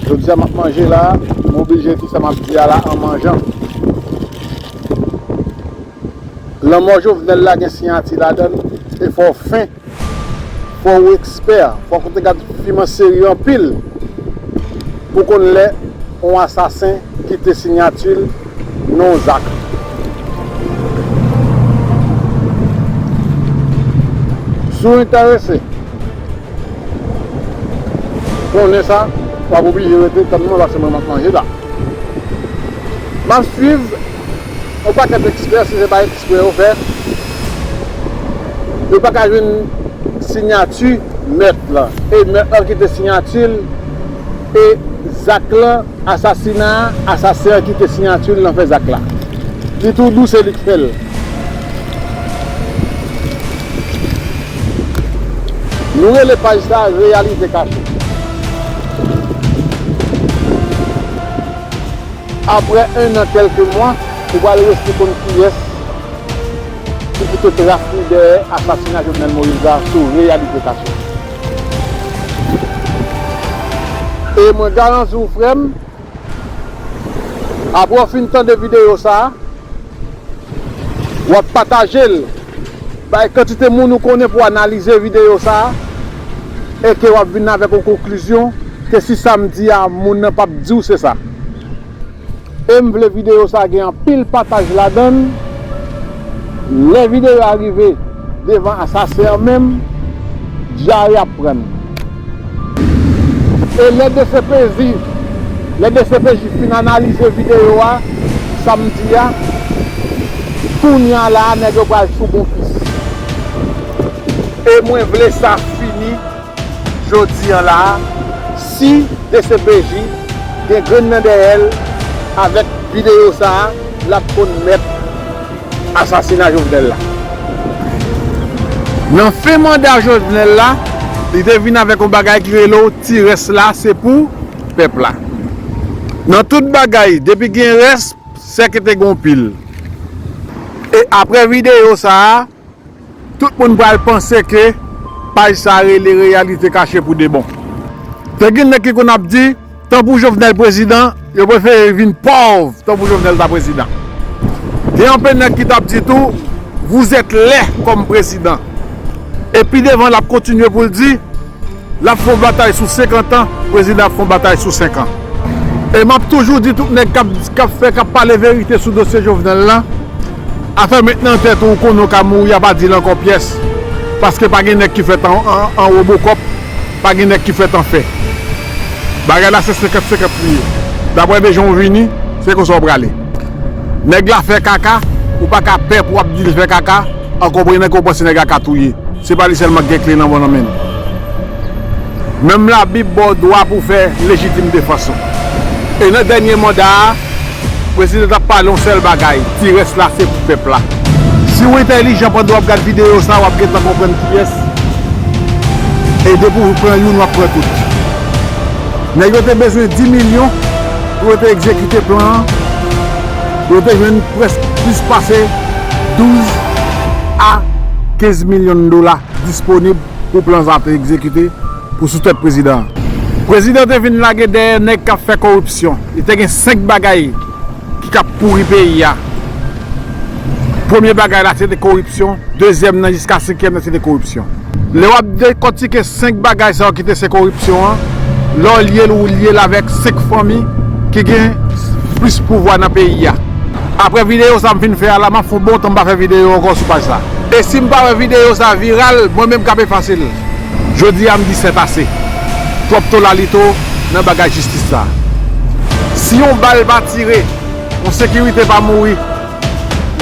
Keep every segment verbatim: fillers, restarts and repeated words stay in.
Jodi a m ap manje la, m oblije di sa m ap di a la an manjan. Lanmò Jovenel la gen siyati ladan l, e fò w fen, fò w ekspè, fò w te gad fim an seri anpil pou w konn lè yon asasen kite siyati l nan yon zak. Si w enterese, konnen sa, w ap oblije rete tann mwen paske mwen m ap manje la. M ap swiv yon pakèt ekspè, si se pa ekspè yo fè, yo pa ka jwenn siyati mèt la. E mèt la kite siyati l, e zak lan, asasina a, asasen an kite siyati l nan fè zak la. Li tou dou se li k fè l. Nou rele paj sa Reyalite Kache. Apre en an, kèlke mwa, ou pral resi konn kiyès ki kite tras li dèyè asasina Jovenel Moïse la sou Reyalite Kache. E mwen garanti w, frè m, apre w fin tande videyo sa a, w ap pataje l bay kantite moun ou konnen pou analize videyo sa a, e ke w ap vin avèk yon konklizyon ke si sa m di a, moun nan p ap di w se sa. E m vle videyo sa gen anpil pataj ladan l. Lè videyo a rive devan asasen an menm, dyare ap pran l. E lè D C P J, lè D C P J fin analize videyo a, sa m di a, kounye a la a, nèg yo pral sou bonfis. E mwen vle sa fini jodi an la a, si D C P J gen grenn nan dèyè l avèk videyo sa a, l ap konn mèt asasina Jovenel la. Nan fen manda Jovenel la, li te vin avèk yon bagay ki rele w ti rès la, se pou pèp la. Nan tout bagay, depi gen rès, sèke te gen yon pil. E apre videyo sa a, tout moun pral panse ke paj sa a rele Reyalite Kache pou de bon. Te gen nèg ki konn ap di, tan pou Jovenel prezidan, yo prefere vin pòv tan pou Jovenel ta prezidan. Gen anpe nèg ki t ap di tou, vous êtes laid comme président. E pi devan, l ap kontinye pou l di, l ap fè yon batay sou senkant an, prezidan ap fè yon batay sou senk an. E m ap toujou di tout nèg k ap, k ap fè, k ap pale verite sou dosye Jovenel lan, afè met nan tèt ou, ou konnen w ka mouri, a pa di l ankò pyès. Paske pa gen nèg ki fèt an, an, an Robocop, pa gen nèg ki fèt an fè. Bagay la se senkant senkant li ye. Daprè de jan w vini, se konsa w prale. Nèg la fè kaka, ou pa ka pè pou w ap di l fè kaka, an konprenan ke w panse nèg la ka touye. Se pa li sèlman ki gen kle nan bon nan men l. Menm Labib ba w dwa pou w fè lejitim defans ou. E nan dènye manda a, prezidan t ap pale yon sèl bagay, ti rès la se pou pèp la. Si w entèlijan pandan w ap gad videyo sa, w ap gentan konprann kiyès. E depi w pran youn, w ap pran tout. Nèg yo te bezwen dis milyon pou yo te egzekite plan an. Yo te jwenn prèske plis pase douz a kenz milyon dola disponib pou plan sa te egzekite pou sou tèt prezidan an. Prezidan te vin lage dèyè nèg k ap fè koripsyon. Li te gen senk bagay ki t ap pouri peyi a. Premye bagay la, se te koripsyon. Dezyèm nan jiska senkyèm nan, se te koripsyon. Lè w ap dekòtike senk bagay sa yo ki te se koripsyon an, lè w lye l, ou lye l avèk senk fanmi ki gen plis pouvwa nan peyi a. Apre videyo sa m fin fè a la, m ap fè yon bon tan m pa fè videyo ankò sou paj sa. E si m pa wè videyo sa viral, mwen menm k ap efase l. Jodi a, m di sètase. Twòp tolalito nan bagay jistis sa. Si yon bal pa tire, yon sekirite pa mouri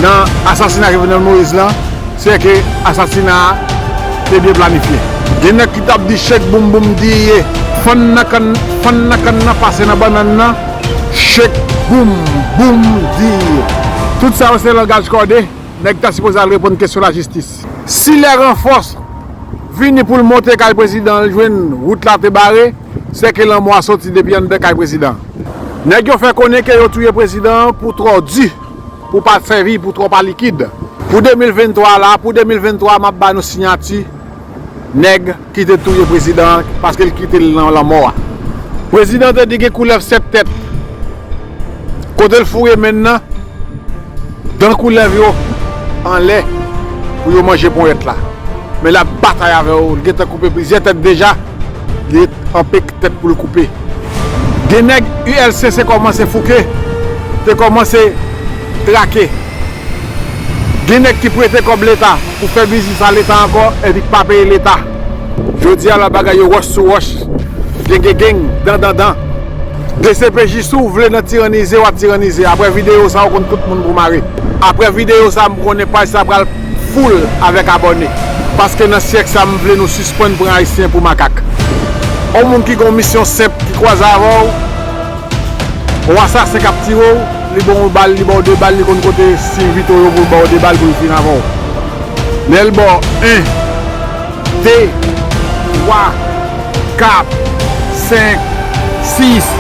nan asasina Jovenel Moïse lan, se ke asasina a te byen planifye. Gen nèg ki t ap di chèk boum boum diye, fann nan kann, fann nan kann nan pase nan bannann nan, chèk boum boum diye. Tout sa yo se langaj kòde, nèg ta sipoze al reponn kesyon lajistis. Si lè ranfò vini pou l monte kay prezidan an, l jwenn wout la te bare, se ke lanmò a soti depi anndan kay prezidan an. Nèg yo fè konnen ke yo touye prezidan an pou twò di, pou pa sèvi, pou twò pa likid. Pou de mil venntwa la, pou de mil venntwa, m ap ba nou siyati nèg ki te touye prezidan an, paske l kite l nan lanmò a. Prezidan te di gen koulèv sèt tèt. Kote l foure men l nan, dan koulèv yo anlè pou yo manje ponyèt la. Men l ap batay avè yo, l gentan koupe plizyè tèt deja, li anpek tèt pou l koupe. Gen nèg U L C C kòmanse fouke, te kòmanse trake. Gen nèg ki prete kòb Leta pou fè biznis a Leta ankò epi k pa peye Leta. Jodi a la bagay yo wòch sou wòch, gen gen gang, dan dan dan. D C P J si w vle nan tiranize, w ap tiranize. Apre videyo sa, w konn tout moun pou mare. Apre videyo sa, m konnen paj sa pral foul avèk abòne. Paske nan syèk sa, m vle nou sispann pran Ayisyen pou makak. On moun ki gon misyon senp, ki kwaze avè w, on asasen k ap tire w, li ba w bal, li ba w de bal, li konn kote siy vito yo pou l ba w de bal pou l fin avè w. Lè l ba w en, de, twa, kat, senk, sis,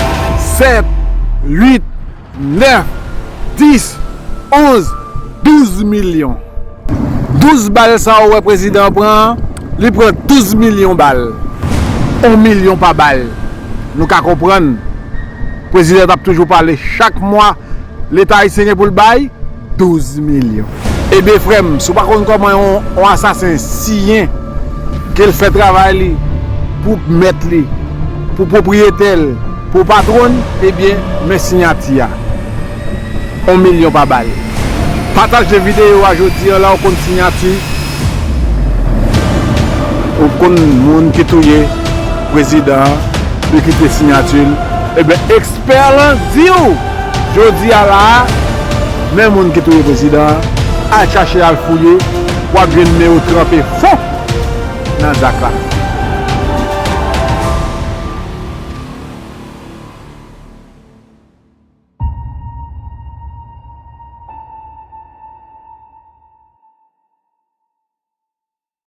sèt, uit, nèf, dis, onz, douz milyon. Douz bal sa ou wè prezidan an pran, li pran douz milyon bal. On milyon pa bal. Nou ka konprann. Prezidan t ap toujou pale chak mwa, Leta ayisyen gen pou l bay douz milyon. Ebyen, frè m, si w pa konn kòman yon, yon asasen siyen, ke l fè travay li pou mèt li, pou pwopriyetè l, pou patwon l, ebyen, men siyati a. On milyon pa bal. Pataje videyo a jodi an la, ou konn siyati. Ou konn moun ki touye prezidan an, li kite siyati l. Ebyen, ekspè lan di w, jodi a la a, men moun ki touye prezidan an, al chache, al fouye, w ap jwenn men yo tranpe fon nan zak la.